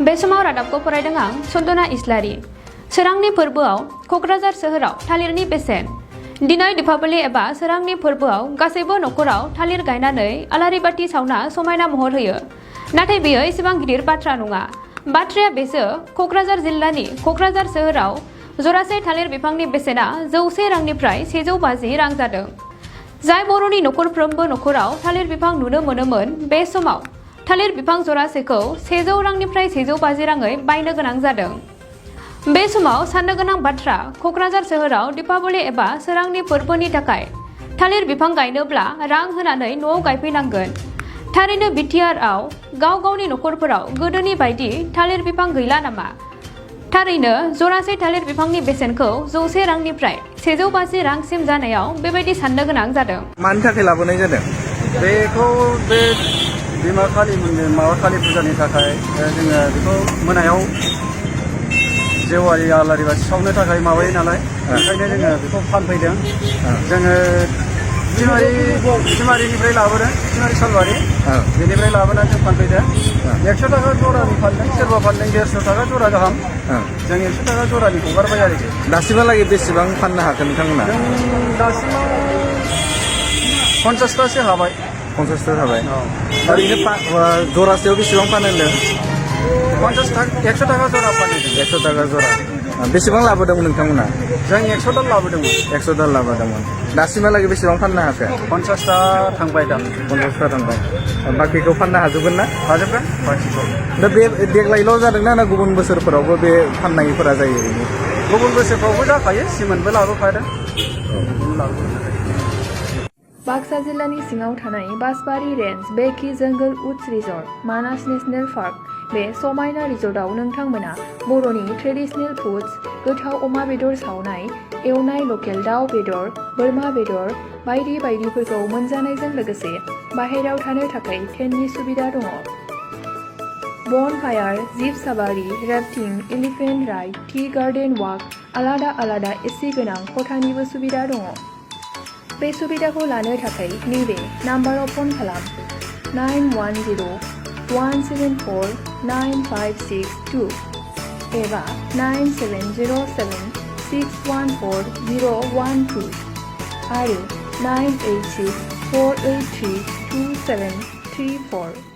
बे समाव रादाबखौ फरायदों आं सन्दना इस्लारि। सोरांनि फोरबोआव क'क्राझार सोहोराव थालिरनि बेसेन। दिनै दीपावली एबा सोरांनि फोरबोआव गासैबो नखराव थालिर गायनानै आलारि बाथि सावना समायना महर होयो। नाथाय बेयो एसेबां गिदिर बाथ्रा नङा। बाथ्राया बेसो क'क्राझार जिल्लानि क'क्राझार सोहोराव जरासे थालिर बिफांनि बेसेना 100 रांनिफ्राय 150 रां जादों। जाय बर'नि नखरफ्रोमबो नखराव थालिर बिफां नुनो मोनोमोन, बे समाव थालिर बिफां जरासेखौ 100 रांनिफ्राय 150 राङै बायनो गोनां जादों। बे समाव साननो गोनां बाथ्रा, क'क्राझार सोहोराव दीपावली एबा सोरांनि फोरबोनि थाखाय थालिर बिफां गायनोब्ला रां होनानै न'आव गायफैनांगोन। थारैनो बिटिआरआव गाव गावनि नखरफोराव गोदोनि बायदि थालिर बिफां गैला नामा? थारैनो जरासे थालिर बिफांनि बेसेनखौ 100 रांनिफ्राय 150 रांसिम जानायाव बेबायदि साननो गोनां जादों। मानि थाखाय लाबोनाय जादों? बेखौ बे बिमा कालि कालि फुजानि थाखाय जोङो बेखौ मोनायाव जेवारि आलारि बाथि सावनो थाखाय माबायो नालाय, ओंखायनो जोङो बेखौ फानफैदों। जोङो थिमारिनिफ्राय लाबोदों, थिमारि सालबारि बेनिफ्राय लाबोनानै जों फानफैदों। 100 थाखा जरानि फानदों, सोरबा फानदों 150 थाखा जरा गाहाम। जों 100 थाखा जरानि हगारबाय आरोखि। दासिमहालागै बेसेबां फाननो हाखो नोंथांमोना? जों दासिमाव 50थासो हाबाय। 50था हाबाय। ओरैनो जरासेयाव बेसेबां फानो होनदों? 100 थाखा जरा फानदों। 100 थाखा जरा। बेसेबां लाबोदोंमोन नोंथांमोना? जों 100 दाल लाबोदोंमोन। 100 दाल लाबोदोंमोन। दासिमहालागै बेसेबां फाननो हाखो? 50था थांबाय दा। 50था थांबाय। बाखिखौ फाननो हाजोबगोन ना? हाजोबगोन बाखिखौ। दा बे देग्लायल' जादोंना ना गुबुन बोसोरफोरावबो बे फाननायफोरा जायो? गुबुन बोसोरफ्रावबो जाखायो, सिमोनबो लाबोफादों। बाक्सा जिल्लानि सिङाव थानाय बासबारि रेन्ज बेकि जंगल उड्स रिजर्ट, मानास नेशनेल पार्क। बे समायना रिजर्टआव नोंथांमोना बर'नि ट्रेडिशनेल फुड्स, गोथाव अमा बेदर सावनाय, एवनाय लकेल दाउ बेदर, बोरमा बेदर बायदि बायदिफोरखौ मोनजानायजों लोगोसे बाहेरायाव थानो थाखाय टेन्टनि सुबिदा दङ। Bonfire, jeep safari, rafting, elephant ride, tea garden walk, आलादा आलादा एसि गोनां खथानिबो सुबिदा दङ। बे सुबिदाखौ लानो थाखाय नैबे नाम्बाराव फन खालाम 910-174-9562 एबा 9707-614-012 आरो 986-483-2734।